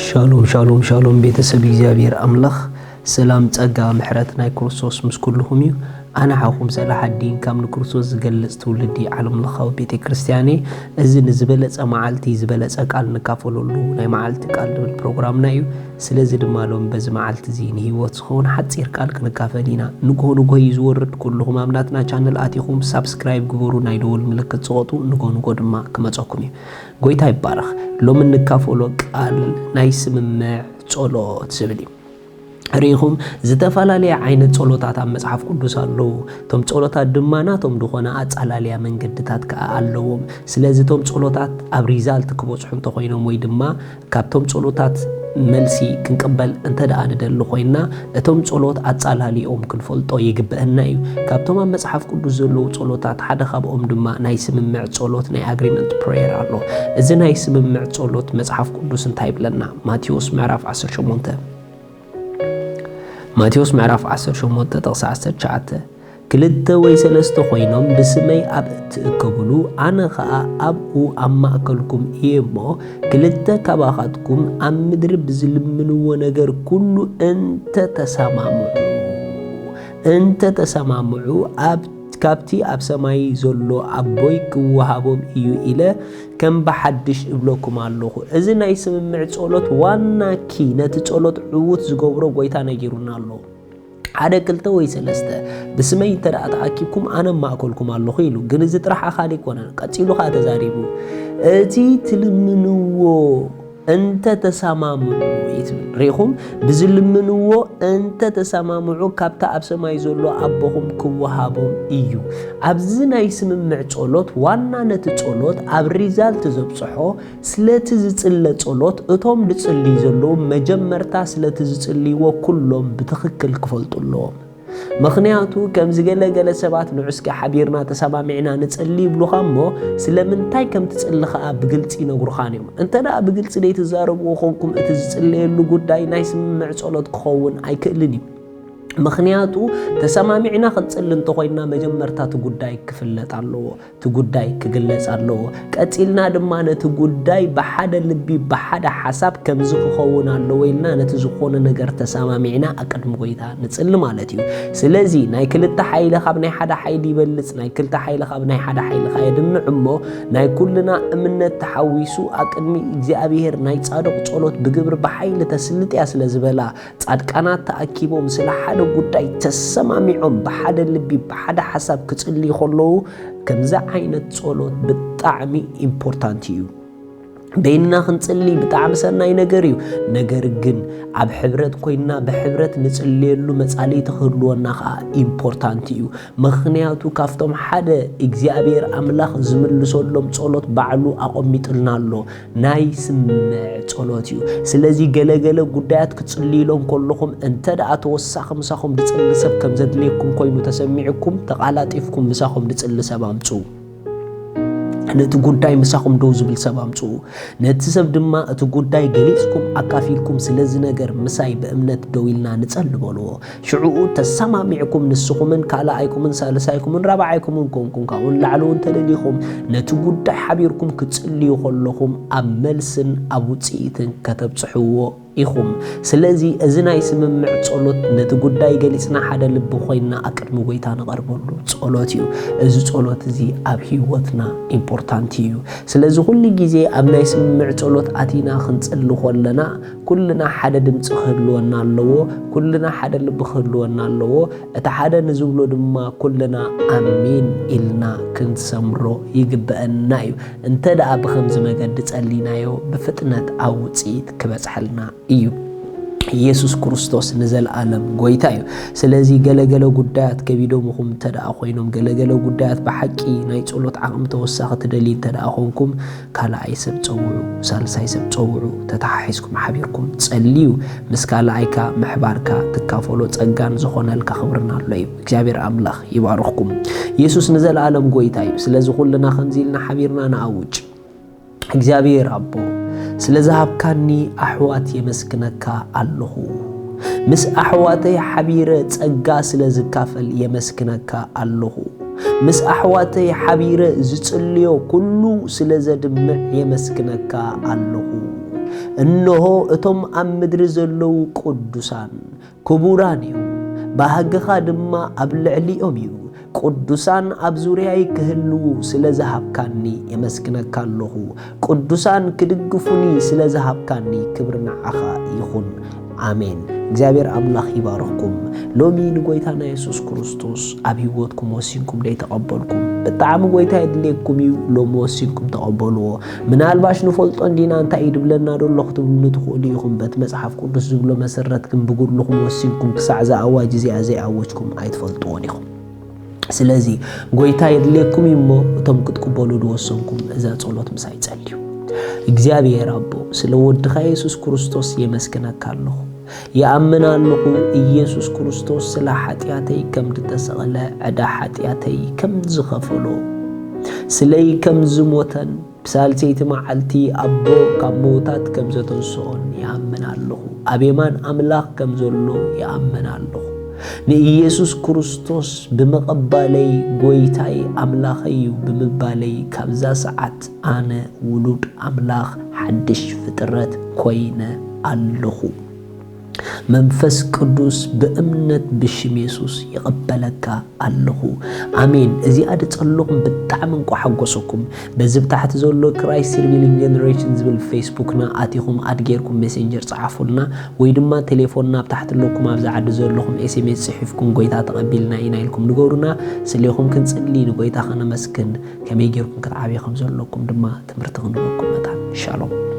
ሻሎም ሻሎም ሻሎም፣ ቤተሰብ እግዚኣብሔር ኣምላኽ፣ ሰላም ጸጋ ምሕረት ናይ ክርስቶስ ምስ ኩልኹም እዩ። ኣነ ሓኹም ሰላሓዲን ካብ ንክርስቶስ ዝገልጽ ትውልዲ ዓለም ለኻዊ ቤተ ክርስቲያን እየ። እዚ ንዝበለጸ መዓልቲ ዝበለጸ ቃል ንካፈለሉ ናይ መዓልቲ ቃል ዝብል ፕሮግራምና እዩ። ስለዚ ድማ ሎም በዚ መዓልቲ እዚ ንህይወት ዝኸውን ሓጺር ቃል ክንካፈል ኢና። ንግሆ ንግሆ እዩ ዝወርድ። ኩልኹም ኣብ ናትና ቻነል ኣቲኹም ሳብስክራይብ ግበሩ፣ ናይ ደወል ምልክት ጽቐጡ። ንግሆ ንግሆ ድማ ክመጸኩም እዩ። ጎይታ ይባረኽ። ሎም እንካፈሎ ቃል ናይ ስምምዕ ጸሎት ዝብል እዩ። ርኢኹም፣ ዝተፈላለየ ዓይነት ጸሎታት ኣብ መጽሓፍ ቅዱስ ኣለዉ። እቶም ጸሎታት ድማ ናቶም ዝኾነ ኣጻላልያ መንገድታት ከኣ ኣለዎም። ስለዚ እቶም ጸሎታት ኣብ ሪዛልት ክበጽሑ እንተኾይኖም ወይ ድማ ካብቶም ጸሎታት መልሲ ክንቅበል እንተ ደኣ ንደሊ ኮይንና፣ እቶም ጸሎት ኣጻላሊኦም ክንፈልጦ ይግበአና እዩ። ካብቶም ኣብ መጽሓፍ ቅዱስ ዘለዉ ጸሎታት ሓደ ካብኦም ድማ ናይ ስምምዕ ጸሎት፣ ናይ ኣግሪመንት ፕሬየር ኣሎ። እዚ ናይ ስምምዕ ጸሎት መጽሓፍ ቅዱስ እንታይ ይብለና? ማቴዎስ ምዕራፍ ዓሰርተ ሸሞንተ፣ ማቴዎስ ምዕራፍ ዓሰርተ ሸሞንተ ጥቕሲ ዓሰርተ ትሽዓተ፣ ክልተ ወይ ሰለስተ ኮይኖም ብስመይ ኣብ እትእከብሉ፣ ኣነ ኸኣ ኣብኡ ኣብ ማእከልኩም እየ እሞ፣ ክልተ ካባኻትኩም ኣብ ምድሪ ብዝልምንዎ ነገር ኩሉ እንተ ተሰማምዑ፣ እንተ ተሰማምዑ፣ ኣብ፣ ካብቲ ኣብ ሰማይ ዘሎ ኣቦይ ክወሃቦም እዩ ኢለ ከም ብሓድሽ እብለኩም ኣለኹ። እዚ ናይ ስምምዕ ጸሎት ዋና ኪ ነቲ ጸሎት ዕዉት ዝገብሮ ጎይታ ነጊሩና ኣሎ። ሓደ ክልተ ወይ ሰለስተ ብስመይ እንተ ደኣ ተኣኪብኩም ኣነ ኣብ ማእከልኩም ኣለኹ ኢሉ። ግን እዚ ጥራሕ ኣኻሊ ኣይኮነን። ቀጺሉ ኸኣ ተዛሪቡ፣ እቲ ትልምንዎ እንተ ተሰማምዑ እዩ ትብል። ርኢኹም፣ ብዝልምንዎ እንተ ተሰማምዑ ካብታ ኣብ ሰማይ ዘሎ ኣቦኹም ክወሃቦም እዩ። ኣብዚ ናይ ስምምዕ ጸሎት ዋና ነቲ ጸሎት ኣብ ሪዛልት ዘብጽሖ ስለቲ ዝጽለ ጸሎት እቶም ዝጽልዩ ዘለዉ መጀመርታ ስለቲ ዝጽልይዎ ኩሎም ብትኽክል ክፈልጡ ኣለዎም። ምኽንያቱ ከምዚ ገለ ገለ ሰባት ንዑ እስከ ሓቢርና ተሰማሚዕና ንጽሊ ይብሉኻ እሞ ስለምንታይ ከም ትጽሊ ኸኣ ብግልጺ ይነግሩኻን እዮም። እንተ ደኣ ብግልጺ ዘይትዛረብዎ ኾንኩም እቲ ዝጽለየሉ ጉዳይ ናይ ስምምዕ ጸሎት ክኸውን ኣይክእልን እዩ። ምኽንያቱ ተሰማሚዕና ክንጽሊ እንተኾይንና መጀመርታ እቲ ጉዳይ ክፍለጥ ኣለዎ። እቲ ጉዳይ ክግለጽ ኣለዎ። ቀጺልና ድማ ነቲ ጉዳይ ብሓደ ልቢ ብሓደ ሓሳብ ከምዚ ክኸውን ኣለዎ ኢልና ነቲ ዝኾነ ነገር ተሰማሚዕና ኣቅድሚ ጎይታ ንጽሊ ማለት እዩ። ስለዚ ናይ ክልተ ሓይሊ ካብ ናይ ሓደ ሓይሊ ይበልጽ፣ ናይ ክልተ ሓይሊ ካብ ናይ ሓደ ሓይሊ ከኣ የድምዕ እሞ ናይ ኩልና እምነት ተሓዊሱ ኣቅድሚ እግዚኣብሔር ናይ ጻድቕ ጸሎት ብግብሪ ብሓይሊ ተስልጥ እያ ስለ ዝበላ ጻድቃናት ተኣኪቦም ስለ ሓደ ጉዳይ ተሰማሚዖም ብሓደ ልቢ ብሓደ ሓሳብ ክጽልዩ ከለዉ ከምዚ ዓይነት ጸሎት ብጣዕሚ ኢምፖርታንት እዩ። በይንና ክንጽሊ ብጣዕሚ ሰናይ ነገር እዩ። ነገር ግን ኣብ ሕብረት ኮይንና ብሕብረት ንጽልየሉ መጻልኢ ክህልወና ከኣ ኢምፖርታንት እዩ። ምኽንያቱ ካብቶም ሓደ እግዚኣብሔር ኣምላኽ ዝምልሰሎም ጸሎት ባዕሉ ኣቐሚጥልና ኣሎ። ናይ ስምምዕ ጸሎት እዩ። ስለዚ ገለገለ ጉዳያት ክጽልይሎም ከለኹም እንተ ደኣ ተወሳኺ ምሳኹም ዝጽሊ ሰብ ከም ዘድልየኩም ኮይኑ ተሰሚዕኩም ተቓላጢፍኩም ምሳኹም ዝጽሊ ሰብ ኣምጽኡ። ነቲ ጉዳይ ምሳኹም ደው ዝብል ሰብ ኣምጽኡ። ነቲ ሰብ ድማ እቲ ጉዳይ ገሊጽኩም ኣካፊልኩም ስለዚ ነገር ምሳይ ብእምነት ደው ኢልና ንጸሊ በልዎ። ሽዑኡ ተሰማሚዕኩም ንስኹምን ካልኣይኩምን ሳልሳይኩምን ራብዓይኩምን ኮንኩም ካብኡ ንላዕሊ እውን ተደሊኹም ነቲ ጉዳይ ሓቢርኩም ክትጽልዩ ከለኹም ኣብ መልስን ኣብ ውጽኢትን ከተብጽሕዎ ኢኹም። ስለዚ እዚ ናይ ስምምዕ ጸሎት ነቲ ጉዳይ ገሊጽና ሓደ ልቢ ኮይንና ኣብ ቅድሚ ጎይታ ንቐርበሉ ጸሎት እዩ። እዚ ጸሎት እዚ ኣብ ህይወትና ኢምፖርታንት እዩ። ስለዚ ኩሉ ግዜ ኣብ ናይ ስምምዕ ጸሎት ኣቲና ክንጽሊ ከለና ኩልና ሓደ ድምጺ ክህልወና ኣለዎ። ኩልና ሓደ ልቢ ክህልወና ኣለዎ። እቲ ሓደ ንዝብሎ ድማ ኩልና ኣሚን ኢልና ክንሰምሮ ይግበአና እዩ። እንተ ደኣ ብኸምዚ መገዲ ጸሊናዮ ብፍጥነት ኣብ ውጽኢት ክበጽሐልና እዩ። ኢየሱስ ክርስቶስ ንዘለኣለም ጎይታ እዩ። ስለዚ ገለገለ ጉዳያት ከቢዶምኹም እንተ ደኣ ኮይኖም፣ ገለገለ ጉዳያት ብሓቂ ናይ ጸሎት ዓቕሚ ተወሳኺ ትደልዩ እንተ ደኣ ኾንኩም፣ ካልኣይ ሰብ ጸውዑ፣ ሳልሳይ ሰብ ጸውዑ፣ ተተሓሒዝኩም ሓቢርኩም ጸልዩ። ምስ ካልኣይካ ምሕባርካ ትካፈሎ ጸጋን ዝኾነልካ ክብርን ኣሎ እዩ። እግዚኣብሔር ኣምላኽ ይባርኽኩም። ኢየሱስ ንዘለኣለም ጎይታ እዩ። ስለዚ ኩልና ከምዚ ኢልና ሓቢርና ንኣውጅ። እግዚኣብሔር ኣቦ፣ ስለ ዝሃብካኒ ኣሕዋት የመስግነካ ኣለኹ። ምስ ኣሕዋተይ ሓቢረ ጸጋ ስለ ዝካፈል የመስግነካ ኣለኹ። ምስ ኣሕዋተይ ሓቢረ ዝጽልዮ ኩሉ ስለ ዘድምዕ የመስግነካ ኣለኹ። እንሆ፣ እቶም ኣብ ምድሪ ዘለዉ ቅዱሳን ክቡራን እዮም፣ ባህግኻ ድማ ኣብ ልዕሊኦም እዩ። ቅዱሳን ኣብ ዙርያይ ክህልዉ ስለ ዝሃብካኒ የመስግነካ ኣለኹ። ቅዱሳን ክድግፉኒ ስለ ዝሃብካኒ ክብሪ ንዓኻ ይኹን። ኣሜን። እግዚኣብሔር ኣምላኽ ይባርኽኩም። ሎሚ ንጎይታና የሱስ ክርስቶስ ኣብ ህይወትኩም ወሲንኩም ደይተቐበልኩም፣ ብጣዕሚ ጎይታ የድልየኩም እዩ። ሎሚ ወሲንኩም ተቐበልዎ። ምናልባሽ ንፈልጦ እንዲና እንታይ እዩ ድብለና ደሎ ክትብሉኒ ትኽእሉ ኢኹም። በቲ መጽሓፍ ቅዱስ ዝብሎ መሰረት ግን ብጉድልኹም ወሲንኩም ክሳዕ እዛ ኣዋጅ እዚኣ ዘይኣወጅኩም ኣይትፈልጥዎን ኢኹም። ስለዚ ጎይታ የድልየኩም እዩ እሞ እቶም ክትቅበሉ ዝወሰንኩም እዛ ጸሎት ምሳይ ጸልዩ። እግዚኣብሔር ኣቦ፣ ስለ ወድኻ የሱስ ክርስቶስ የመስግነካ ኣለኹ። ይኣምን ኣለኹ፣ ኢየሱስ ክርስቶስ ስለ ሓጢኣተይ ከም ዝተሰቕለ፣ ዕዳ ሓጢኣተይ ከም ዝኸፈሎ፣ ስለይ ከም ዝሞተን ብሳልሰይቲ መዓልቲ ኣቦ ካብ ምዉታት ከም ዘተንስኦን ይኣምን ኣለኹ። ኣብ የማን ኣምላኽ ከም ዘሎ ይኣምን ኣለኹ። ንኢየሱስ ክርስቶስ ብምቕባለይ፣ ጎይታይ ኣምላኸይ እዩ ብምባለይ፣ ካብዛ ሰዓት ኣነ ውሉድ ኣምላኽ፣ ሓድሽ ፍጥረት ኮይነ ኣለኹ። መንፈስ ቅዱስ ብእምነት ብሽም የሱስ ይቕበለካ ኣለኹ። ኣሜን። እዚኣ ድጸለኹም ብጣዕሚ እንቋ ሓጎሰኩም። በዚ ብታሕቲ ዘሎ ክራይስት ሪቪሊንግ ጀነሬሽን ዝብል ፌስቡክና ኣቲኹም ኣድ ጌርኩም ሜሴንጀር ጸሓፉልና፣ ወይ ድማ ቴሌፎንና ኣብ ታሕቲ ኣለኩም፣ ኣብዚ ዓዲ ዘለኹም ኤስኤምኤስ ጽሒፍኩም ጎይታ ተቐቢልና ኢና ኢልኩም ንገሩና። ስሌኹም ክንጽሊ፣ ንጎይታ ከነመስግን፣ ከመይ ጌርኩም ክትዓብዩ ከም ዘለኩም ድማ ትምህርቲ ክንህበኩም መታን። ሻሎም።